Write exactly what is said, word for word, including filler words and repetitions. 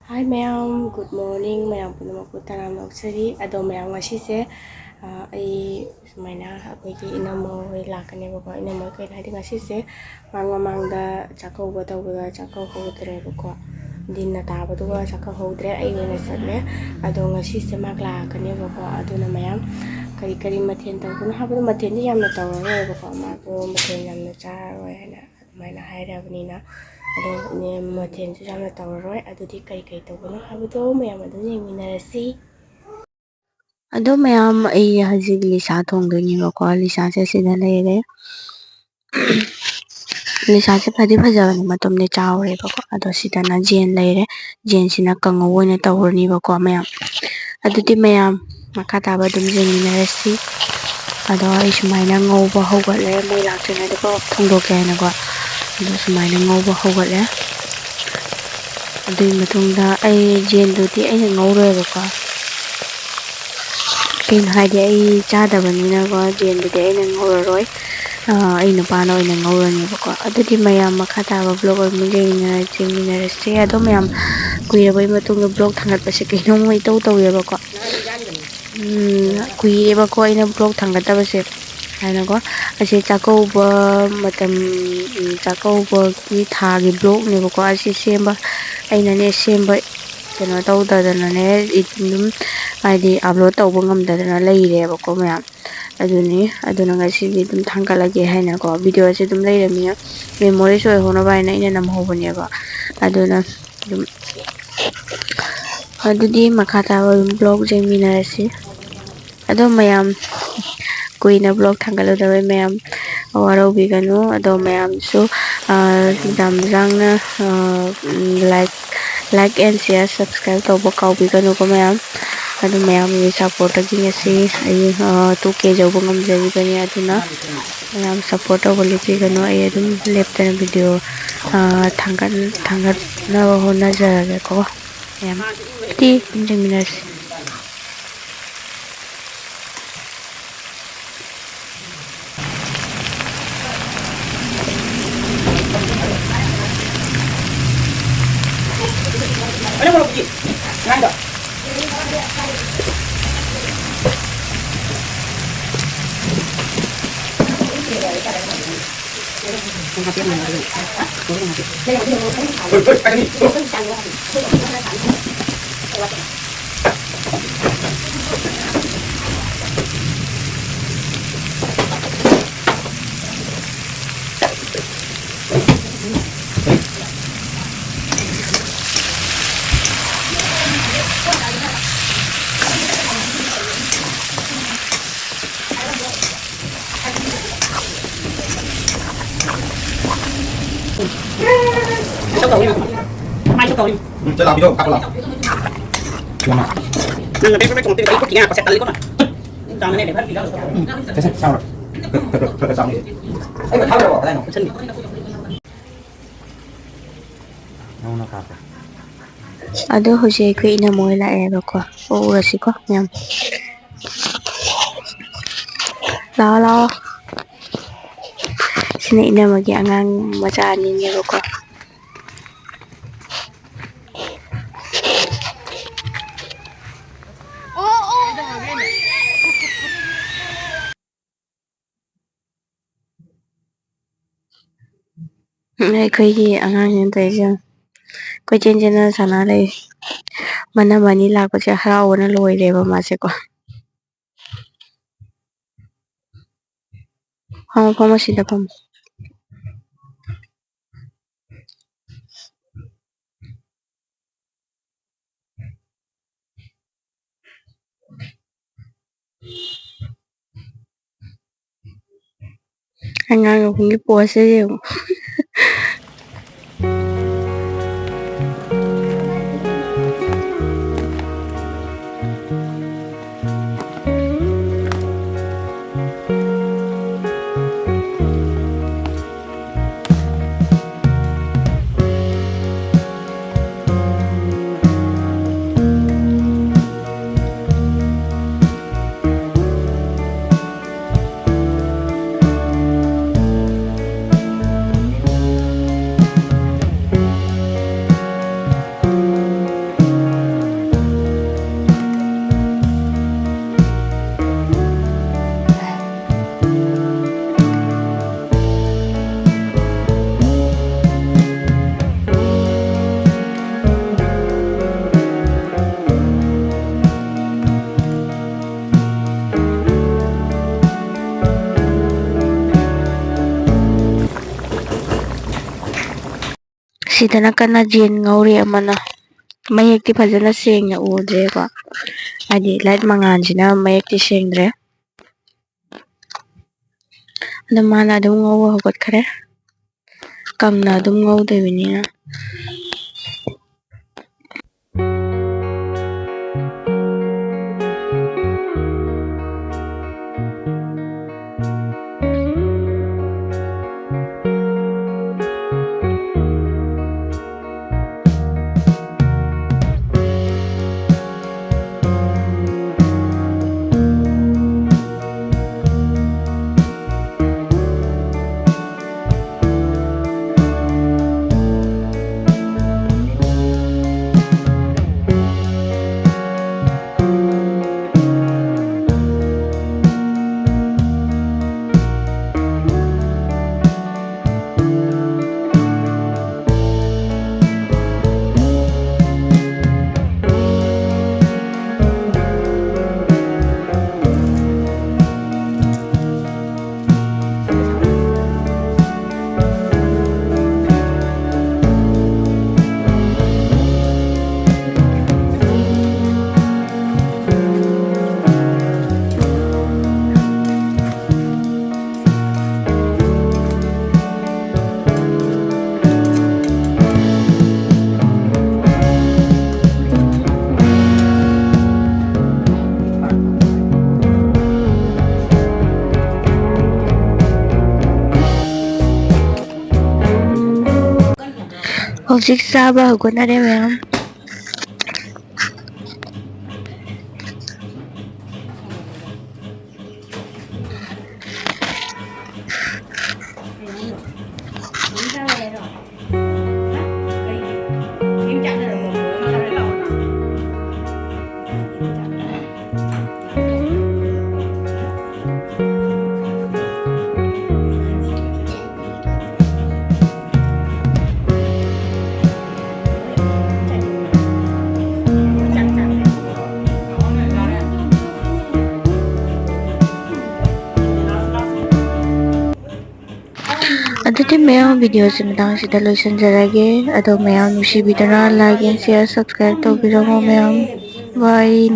Hi ꯃꯌꯥꯝ, good morning꯫ ꯃꯌꯥꯝ ꯄꯨꯝꯅꯃꯛꯄꯨ ꯇꯔꯥꯝꯅ ꯑꯣꯛꯆꯔꯤ꯫ ꯑꯗꯣ ꯃꯌꯥꯝ, ꯉꯁꯤꯁꯦ, ꯑ, ꯑꯩ ꯁꯨꯃꯥꯏꯅ ꯑꯩꯈꯣꯏꯒꯤ ꯏꯅꯝꯃ ꯍꯣꯏ ꯂꯥꯛꯀꯅꯦꯕꯀꯣ꯫ ꯏꯅꯝꯃ ꯍꯣꯏ ꯀꯩꯅꯣ ꯍꯥꯏꯗꯤ, ꯉꯁꯤꯁꯦ ꯃꯃꯥꯡ ꯃꯃꯥꯡꯗ ꯆꯥꯛꯀꯧꯕ ꯇꯧꯕꯗ ꯆꯥꯛꯀꯧꯍꯧꯗ꯭ꯔꯦꯕꯀꯣ꯫ ꯗꯤꯟꯅ ꯇꯥꯕꯗꯨꯒ ꯆꯥꯛꯀꯧꯍꯧꯗ꯭ꯔꯦ, ꯑꯩ ꯑꯣꯏꯅ ꯆꯠꯂꯦ꯫ ꯑꯗꯣ ꯉꯁꯤꯁꯦ ꯃꯥ ꯂꯥꯛꯀꯅꯦꯕꯀꯣ꯫ ꯑꯗꯨꯅ ꯃꯌꯥꯝ, ꯀꯔꯤ ꯀꯔꯤ ꯃꯊꯦꯜ ꯇꯧꯗꯣꯏꯅꯣ ꯍꯥꯏꯕꯗꯣ, ꯃꯊꯦꯜꯗꯤ ꯌꯥꯝꯅ ꯇꯧꯔꯔꯣꯏꯕꯀꯣ, ꯃꯥꯗꯣ ꯃꯊꯦꯜ ꯌꯥꯝꯅ ꯆꯥꯔꯔꯣꯏ ꯍꯥꯏꯅ ꯑꯗꯨꯃꯥꯏꯅ ꯍꯥꯏꯔꯕꯅꯤꯅ꯫ ꯑꯗꯣ ꯃꯊꯦꯜꯁꯨ ꯌꯥꯝꯅ ꯇꯧꯔꯔꯣꯏ꯫ ꯑꯗꯨꯗꯤ ꯀꯔꯤ ꯀꯔꯤ ꯇꯧꯕꯅꯣ ꯍꯥꯏꯕꯗꯣ ꯃꯌꯥꯝ ꯑꯗꯨꯝ ꯌꯦꯡꯃꯤꯟꯅꯔꯁꯤ꯫ ꯑꯗꯣ ꯃꯌꯥꯝ, ꯑꯩ ꯍꯧꯖꯤꯛ ꯂꯤꯁꯥ ꯊꯣꯡꯗꯣꯏꯅꯦꯕꯀꯣ꯫ ꯂꯤꯁꯥꯁꯦ ꯁꯤꯗ ꯂꯩꯔꯦ꯫ ꯂꯤꯁꯥꯁꯦ ꯐꯗꯤ ꯐꯖꯕꯅꯤ, ꯃꯇꯨꯝꯗꯤ ꯆꯥꯎꯔꯦꯕꯀꯣ꯫ ꯑꯗꯣ ꯁꯤꯗꯅ ꯌꯦꯟ ꯂꯩꯔꯦ꯫ ꯌꯦꯟꯁꯤꯅ ꯀꯥꯡꯉꯧ ꯑꯣꯏꯅ ꯇꯧꯔꯅꯤꯕꯀꯣ ꯃꯌꯥꯝ꯫ ꯑꯗꯨꯗꯤ ꯃꯌꯥꯝ, ꯃꯈꯥ ꯇꯥꯕ ꯑꯗꯨꯝ ꯌꯦꯡꯃꯤꯟꯅꯔꯁꯤ꯫ ꯑꯗꯣ ꯑꯩ ꯁꯨꯃꯥꯏꯅ ꯉꯧꯕ ꯍꯧꯒꯠꯂꯦ, ꯃꯣꯏ ꯂꯥꯛꯇ꯭ꯔꯤꯉꯩꯗꯀꯣ ꯊꯣꯡꯗꯣꯛꯀꯦ ꯍꯥꯏꯅꯀꯣ꯫ ꯑꯗꯣ ꯁꯨꯃꯥꯏꯅ ꯉꯧꯕ ꯍꯧꯒꯠꯂꯦ꯫ ꯑꯗꯨꯒꯤ ꯃꯇꯨꯡꯗ ꯑꯩ ꯌꯦꯟꯗꯨꯗꯤ ꯑꯩꯅ ꯉꯧꯔꯣꯏꯕꯀꯣ꯫ ꯀꯩꯅꯣ ꯍꯥꯏꯗꯤ, ꯑꯩ ꯆꯥꯗꯕꯅꯤꯅꯀꯣ, ꯌꯦꯟꯗꯨꯗꯤ ꯑꯩꯅ ꯉꯧꯔꯔꯣꯏ꯫ ꯑ, ꯑꯩ ꯅꯨꯄꯥꯅ ꯑꯣꯏꯅ ꯉꯧꯔꯅꯦꯕꯀꯣ꯫ ꯑꯗꯨꯗꯤ ꯃꯌꯥꯝ, ꯃꯈꯥ ꯇꯥꯕ vlog ꯑꯃꯨꯛ ꯌꯦꯡꯃꯤꯟꯅꯔ-, ꯌꯦꯡꯃꯤꯟꯅꯔꯁꯦ꯫ ꯑꯗꯣ ꯃꯌꯥꯝ, ꯀꯨꯏꯔꯕꯩ ꯃꯇꯨꯡꯗ vlog ꯊꯥꯡꯒꯠꯄꯁꯦ ꯀꯩꯅꯣꯝꯃ ꯏꯇꯧ ꯇꯧꯋꯦꯕꯀꯣ꯫ ꯎꯝ, ꯀꯨꯏꯔꯦꯕꯀꯣ ꯑꯩꯅ vlog ꯊꯥꯡꯒꯠꯇꯕꯁꯦ꯫ ꯍꯥꯏꯅꯀꯣ, ꯑꯁꯤ ꯆꯥꯛꯀꯧꯕ ꯃꯇꯝ, ꯎꯝ, ꯆꯥꯛꯀꯧꯕꯒꯤ ꯊꯥꯒꯤ vlogꯅꯦꯕꯀꯣ꯫ ꯑꯁꯤ ꯁꯦꯝꯕ, ꯑꯩꯅꯅꯦ ꯁꯦꯝꯕ, ꯀꯩꯅꯣ ꯇꯧꯗꯗꯅꯅꯦ, ꯑꯗꯨꯝ, ꯍꯥꯏꯗꯤ, upload ꯇꯧꯕ ꯉꯝꯗꯗꯅ ꯂꯩꯔꯦꯕꯀꯣ ꯃꯌꯥꯝ꯫ ꯑꯗꯨꯅꯤ, ꯑꯗꯨꯅ ꯉꯁꯤꯗꯤ ꯑꯗꯨꯝ ꯊꯥꯡꯒꯠꯂꯒꯦ ꯍꯥꯏꯅꯀꯣ, videoꯁꯦ ꯑꯗꯨꯝ ꯂꯩꯔꯕꯅꯤꯅ memories ꯑꯣꯏꯍꯧꯅꯕ ꯍꯥꯏꯅ ꯑꯩꯅ ꯅꯝꯍꯧꯕꯅꯦꯕ꯫ ꯑꯗꯨꯅ ꯑꯗꯨꯝ, ꯑꯗꯨꯗꯤ ꯃꯈꯥ ꯇꯥꯕ ꯑꯗꯨꯝ vlog ꯌꯦꯡꯃꯤꯟꯅꯔꯁꯤ꯫ ꯑꯗꯣ ꯃꯌꯥꯝ, ꯀꯨꯏꯅ vlog ꯊꯥꯡꯒꯠꯂꯨꯗꯕꯩ ꯃꯌꯥꯝ ꯋꯥꯔꯧꯕꯤꯒꯅꯨ꯫ ꯑꯗꯣ ꯃꯌꯥꯝꯁꯨ, ꯑ, ꯌꯥꯝ ꯌꯥꯡꯅ, ꯑ, ꯎꯝ, like, like and share, subscribe ꯇꯧꯕ ꯀꯥꯎꯕꯤꯒꯅꯨꯀꯣ ꯃꯌꯥꯝ꯫ ꯑꯗꯨ ꯃꯌꯥꯝꯒꯤ supportꯇꯒꯤ ꯉꯁꯤ ꯑꯩ, ꯑ, two K ꯌꯧꯕ ꯉꯝꯖꯔꯤꯕꯅꯤ꯫ ꯑꯗꯨꯅ ꯃꯌꯥꯝ support ꯇꯧꯕ ꯂꯦꯞꯄꯤꯒꯅꯨ꯫ ꯑꯩ ꯑꯗꯨꯝ ꯂꯦꯞꯇꯅ video, ꯑ, ꯊꯥꯡꯒꯠ-, ꯊꯥꯡꯒꯠꯅꯕ ꯍꯣꯠꯅꯖꯔꯒꯦꯀꯣ꯫ ꯃꯌꯥꯝ ꯇꯤ ꯑꯗꯨꯝ ꯌꯦꯡꯃꯤꯟꯅꯔꯁꯤ꯫ ꯀꯩꯅꯣ ꯃꯣꯔꯣꯛꯇꯤ? ꯉꯥꯏꯗꯣ꯫ ꯎꯝ, ꯆꯠ ꯂꯥꯛꯄꯤꯔꯣ, ꯀꯥꯞꯄ ꯂꯥꯛꯑꯣ꯫ ꯅꯪꯅ ꯕꯦꯛ ꯕꯦꯛ ꯆꯣꯡꯉꯛꯇꯣꯏꯗꯣ ꯑꯩ ꯈꯨꯠꯀꯤ ꯉꯥ ꯀꯣꯠꯁꯦ ꯇꯜꯂꯤꯀꯣ ꯅꯪ꯫ ꯆꯥꯡꯅꯅꯦ ꯂꯦꯕꯔ ꯄꯤꯔꯒ ꯎꯝ, ꯁꯦ, ꯁꯦ, ꯆꯥꯎꯔꯣꯏ꯫ ꯈꯔ, ꯈꯔ, ꯈꯔ, ꯈꯔ ꯆꯥꯎꯅꯤ꯫ ꯑꯩ ꯃꯊꯥ ꯂꯩꯔꯕꯣ? ꯀꯗꯥꯏꯅꯣ? ꯅꯧꯅ ꯀꯥꯞꯄꯦ꯫ ꯑꯗꯣ ꯍꯧꯖꯤꯛ ꯑꯩꯈꯣꯏ ꯏꯅꯝꯃ ꯍꯣꯏ ꯂꯥꯛꯑꯦꯕꯀꯣ꯫ ꯎꯔꯁꯤꯀꯣ ꯃꯌꯥꯝ꯫ ꯂꯥꯛꯑꯣ, ꯂꯥꯛꯑꯣ꯫ ꯁꯤꯅ ꯏꯅꯝꯃꯒꯤ ꯑꯉꯥꯡ ꯃꯆꯥ ꯑꯅꯤꯅꯦꯕꯀꯣ꯫ ꯑꯩꯈꯣꯏꯒꯤ ꯑꯉꯥꯡꯁꯤꯅ ꯇꯧꯔꯤꯁꯦ ꯌꯦꯡꯉꯨ꯫ ꯀꯣꯏꯆꯦꯟ ꯆꯦꯟꯗꯅ ꯁꯥꯟꯅ ꯂꯩ꯫ ꯃꯅꯝ ꯑꯅꯤ ꯂꯥꯛꯄꯁꯦ ꯍꯔꯥꯎꯕꯅ ꯂꯣꯏꯔꯦꯕ ꯃꯥꯁꯦꯀꯣ꯫ ꯐꯝꯃꯣ, ꯐꯝꯃꯣ, ꯁꯤꯗ ꯐꯝꯃꯣ꯫ ꯑꯉꯥꯡ ꯑꯍꯨꯝꯒꯤ ꯄꯣꯁꯁꯦ ꯌꯦꯡꯉꯨ꯫ ꯁꯤꯗꯅ ꯀꯟꯅ ꯌꯦꯟ ꯉꯧꯔꯤ ꯑꯃꯅ꯫ ꯃꯌꯦꯛꯇꯤ ꯐꯖꯅ ꯁꯦꯡꯅ ꯎꯗ꯭ꯔꯦꯀꯣ, ꯍꯥꯏꯗꯤ ꯂꯥꯏꯠ ꯃꯉꯥꯜꯁꯤꯅ ꯃꯌꯦꯛꯇꯤ ꯁꯦꯡꯗ꯭ꯔꯦ꯫ ꯑꯗꯣ ꯃꯥꯅ ꯑꯗꯨꯝ ꯉꯧꯕ ꯍꯧꯒꯠꯈ꯭ꯔꯦ, ꯀꯪꯅ ꯑꯗꯨꯝ ꯉꯧꯗꯣꯏꯕꯅꯤꯅ꯫ ꯍꯧꯖꯤꯛ ꯆꯥꯕ ꯍꯧꯒꯠꯅꯔꯦ ꯃꯌꯥꯝ꯫ ꯑꯗꯨꯗꯤ ꯃꯌꯥꯝ, video ꯁꯤ ꯃꯇꯥꯡꯁꯤꯗ ꯂꯣꯏꯁꯤꯟꯖꯔꯒꯦ꯫ ꯑꯗꯣ ꯃꯌꯥꯝ ꯅꯨꯡꯁꯤꯕꯤꯗꯨꯅ like and share, subscribe ꯇꯧꯕꯤꯔꯝꯃꯣ ꯃꯌꯥꯝ꯫ Bye꯫